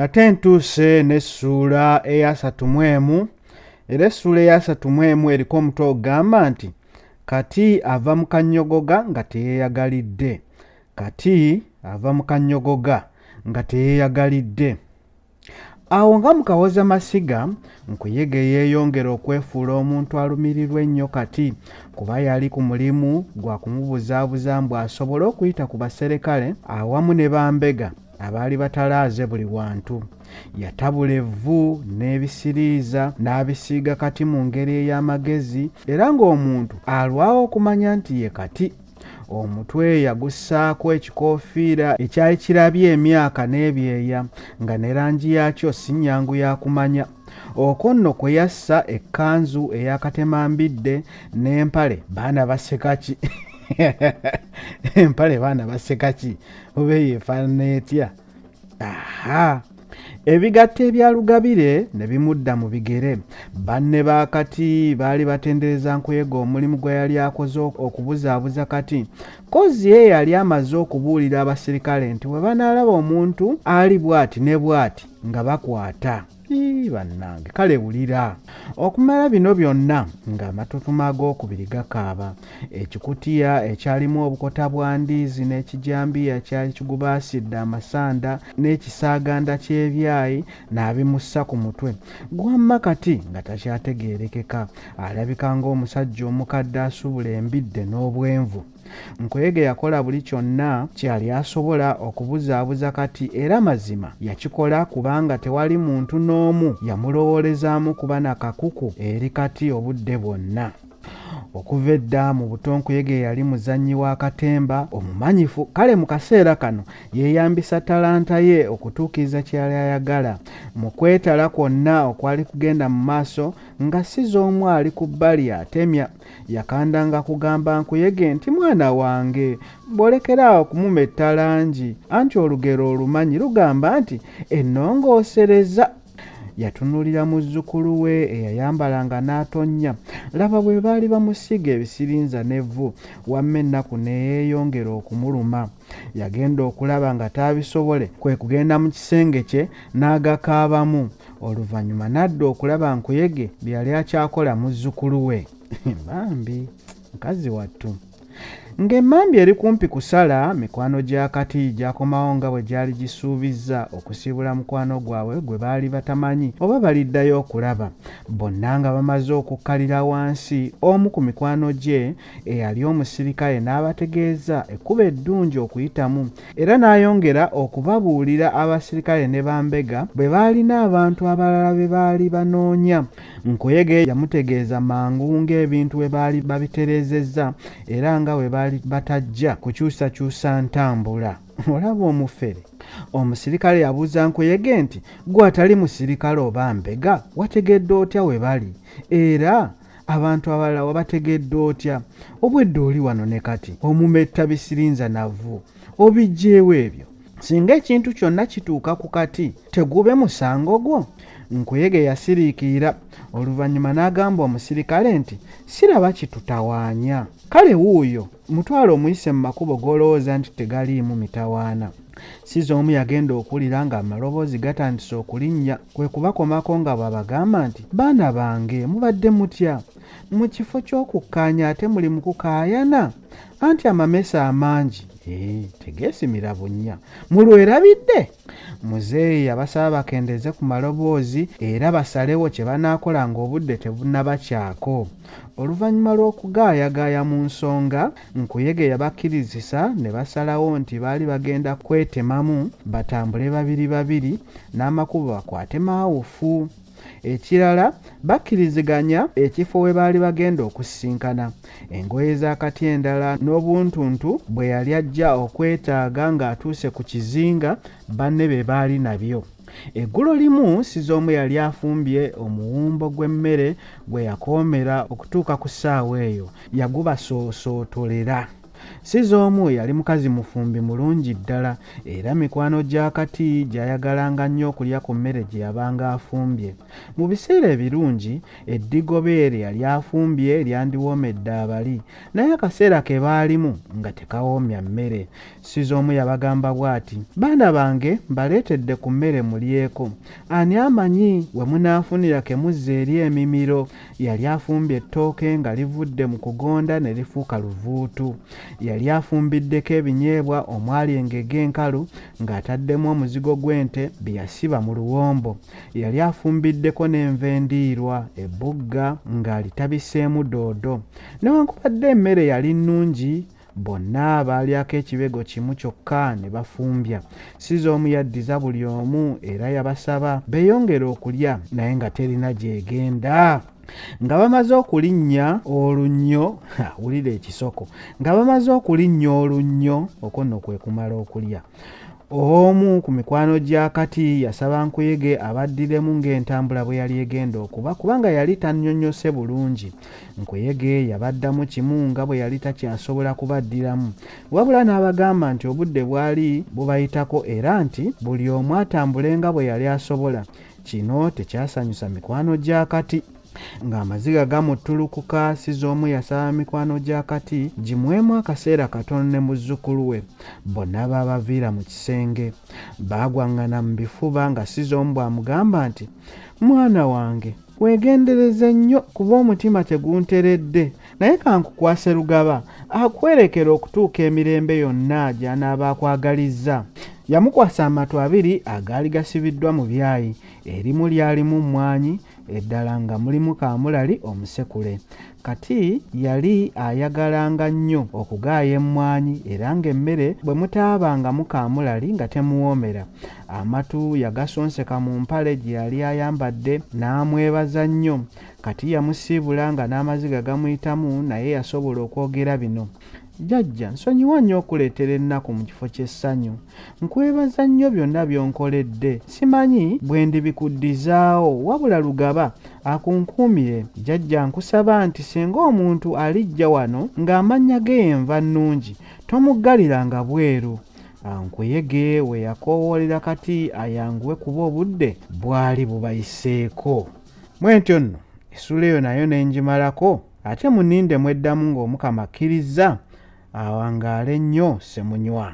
Ate ntuuse n'essuula eyasatu mu emu, era essuula eyasatu mu emu eriko omutwe ogugamba nti Kati ava mu kannyogoga nga teyeeyagalidde. Kati ava mu kannyogoga nga teyeeyagalidde. Awo nga mu kawozamasiga, Nkuyege yeeyongera okwefuula omuntu alumirirwa ennyo Kati kuba yali ku mulimu gwa kumubuzaabuza mbu asobole okuyita ku baserikale awamu ne bambega abaali batalaaze buli wantu. Yatabula evvu n'ebisiriiza n'abisiiga Kati mu ngeri ey'amagezi era ng'omuntu alwawo okumanya nti ye Kati. Omutwe yagussaako ekikoofiira ekyali kirabye emyaka n'ebyeya nga ne langi yaakyo si nnyangu ya kumanya. Okwo nno kwe yassa ekkanzu ey'akatemambidde n'empale baana baseka ki? Empale baana baseka ki? Oba eyo efaanana etya? Aha! Ebigatto ebya Lugabire ne bimudda mu bigere. Banne ba Kati baali batendereza Nkuyege omulimu gwe yali akoze okubuzaabuza Kati. Kozzi ye yali amaze okubuulira abasirikale nti bwe banaalaba omuntu ali bw'ati ne bw'ati nga bakwata. Ii bannange kale wulira. Okumala bino byonna ng'amatutuma ag'okubiri gakaaba. Ekikutiya ekyalimu obukota bwa ndiizi n'ekijambiya kyali kigubaasidde amasanda n'ekisaaganda ky'ebyayi n'abimussa ku mutwe. Gwamma kati nga takyategeerekeka, alabika ng'omusajja omukadde asubula embidde n'obwenvu. Nkwege yakola buli kyonna kye yali asobola okubuzaabuza Kati era mazima yakikola kubanga tewali muntu n'omu yamulowoolezaamu kuba na kakuku eri Kati obudde bwonna. Okuva edda mu buto Nkuyege yali muzannyi wa katemba omumanyifu kale mu kaseera kano yeeyambisa ttalanta ye okutuukiriza kye yali ayagala. Mu kwetala kwonna okwali kugenda mu maaso nga Siza omu ali ku bbali atemya. Yakandanga kugamba Nkuyege nti mwana wange bw'olekera awo okumumetta langi anti olugero olumanyi lugamba nti ennongoosereza. Yatunuulira muzzukulu we eyayambalanga n'atonnya. Laba bwe baali bamusiiga ebisirinza n'evvu wamma ennaku ne yeeyongera okumuluma. Yagenda okulaba nga taabisobole kwe kugenda mu kisenge kye n'agakaabamu oluvannyuma n'adda okulaba Nkuyege bye yali akyakola muzzukulu we. Bambi mukazi wattu. Ng'emmambya eri kumpi kusala, mikwano gya Kati gyakomawo nga bwe gyali gisuubizza okusiibula mukwano gwabwe gwe baali batamanyi oba baliddayo okulaba. Bonna nga bamaze okukkalira wansi, omu ku mikwano gye eyali omusirikale n'abategeeza ekkubo eddungi okuyitamu era n'ayongera okubabuulira abasirikale ne bambega bwe baalina abantu abalala be baali banoonya. Nkuyege yamutegeeza mangu ng'ebintu bwe baali babitereezezza era nga bwe baali batajja kukyusakyusa ntambula. Olaba omufere! Omusirikale yabuuza Nkuyege nti, Ggwe atali musirikale oba mbega wategedde otya we bali era abantu abalala wabategedde otya? Obwedda oli wano ne kati omumetta bisirinza na vvu. Obiggyeewo ebyo. Singa ekintu kyonna kituuka ku kati tegube musango gwo? Nkuyege yasiriikirira oluvannyuma n'agamba omusirikale nti, Siraba kitutawaanya. Kale wuuyo, mutwale omuyise mu makubo g'olowooza nti tegaliimu mitawaana. Sizoomu yagenda okuwulira ng'amaloboozi gatandise okulinnya, kwe kubakomako nga bw'abagamba nti, Baana bange mubadde mutya? Mu kifo ky'okukkaanya ate muli mu kukaayana? Anti amamese amangi ee, tegeesimira bunnya. Mulwerabidde? Muzeeyi yabasaba bakendeeze ku maloboozi era basalewo kye banaakola ng'obudde tebunnabakyako. Oluvannyuma lw'okugaayagaaya mu nsonga, Nkuyege yabakkirizisa ne basalawo nti baali bagenda kwetemamu batambule babiri babiri n'amakubo bakwate maawufu. Ekirala bakkiriziganya ekifo we baali bagenda okusisinkana, engoye za Kati endala n'obuntuntu bwe yali ajja okwetaaga ng'atuuse ku kizinga banne bye baali nabyo. Eggulo limu Sizoomu yali afumbye omuwumbo gw'emmere gwe yakoomera okutuuka ku ssaawa eyo. Yagubasoosootolera. Sizoomu yali mukazi mufumbi mulungi ddala era mikwano gya Kati gyayagalanga nnyo okulya ku mmere gye yabanga afumbye. Mu biseera ebirungi, eddigobe lye yali afumbye lyandiwoomedde abali, naye akaseera ke baalimu nga tekawoomya mmere. Sizoomu yabagamba bw'ati, Baana bange mbaleetedde ku mmere mulyeko. Ani amanyi we munaafunira ke muzza eri emimiro? Yali afumbye ettooke nga livudde mu kugonda ne lifuuka luvuutu. Yali afumbiddeko ebinyeebwa omwali engege enkalu ng'ataddemu omuzigo gw'ente bye yasiba mu luwombo. Yali afumbiddeko n'enva endiirwa, ebbugga ng'alitabiseemu doodo. Newankubadde emmere yali nnungi, Bonna baalyako ekibego kimu kyokka ne bafumbya. Sizoomu yaddiza buli omu era yabasaba beeyongere okulya naye nga terina gy'egenda. Nga bamaze okulinnya olunnyo, wulira ekisoko, nga bamaze okulinnya olunnyo, okwo nno kwe kumala okulya. Omu ku mikwano gya Kati yasaba Nkuyege abaddiremu ng'entambula bwe yali egenda okuba kubanga yali tannyonnyose bulungi. Nkuyege yabaddamu kimu nga bwe yali takyasobola kubaddiramu wabula n'abagamba nti obudde bwali bubayitako era nti buli omu atambule nga bwe yali asobola. Kino tekyasanyusa mikwano gya Kati. Ng'amaziga gamuttulukuka, Sizoomu yasaba mikwano gya Kati gimuweemu akaseera katono ne muzzukulu we. Bonna baabaviira mu kisenge. Baagwaŋŋana mu bifuba nga Sizoomu bw'amugamba nti, Mwana wange, weegendereze nnyo kuba omutima tegunteredde. Naye kankukwase Lugaba akwerekere okutuuka emirembe yonna gy'anaaba akwagalizza. Yamukwasa amatu abiri agaali gasibiddwa mu byayi. Erimu lyalimu mmwanyi, eddala nga mulimu kaamulali omusekule. Kati yali ayagalanga nnyo okugaaya emmwanyi era ng'emmere bwe mutaabangamu kaamulali nga temuwoomera. Amatu yagasonseka mu mpale gye yali ayambadde n'amwebaza nnyo. Kati yamusiibula nga n'amaziga gamuyitamu naye yasobola okwogera bino, Jjajja nsonyiwa nnyo okukuleetera ennaku mu kifo ky'essanyu. Nkwebaza nnyo byonna by'onkoledde. Simanyi bwe ndibikuddizaawo wabula Lugaba akunkuumire. Jjajja nkusaba nti singa omuntu alijja wano ng'amannya ge ye Nvannungi tomuggaliranga bweru. Nkuyege we yakoowoolera Kati ayanguwe kuba obudde bwali bubayiseeko. Mwentyo nno essuula eyo nayo ne ngimalako. Ate muninde mweddamu ng'Omukama akkirizza. Awangaale nnyo Ssemunywa.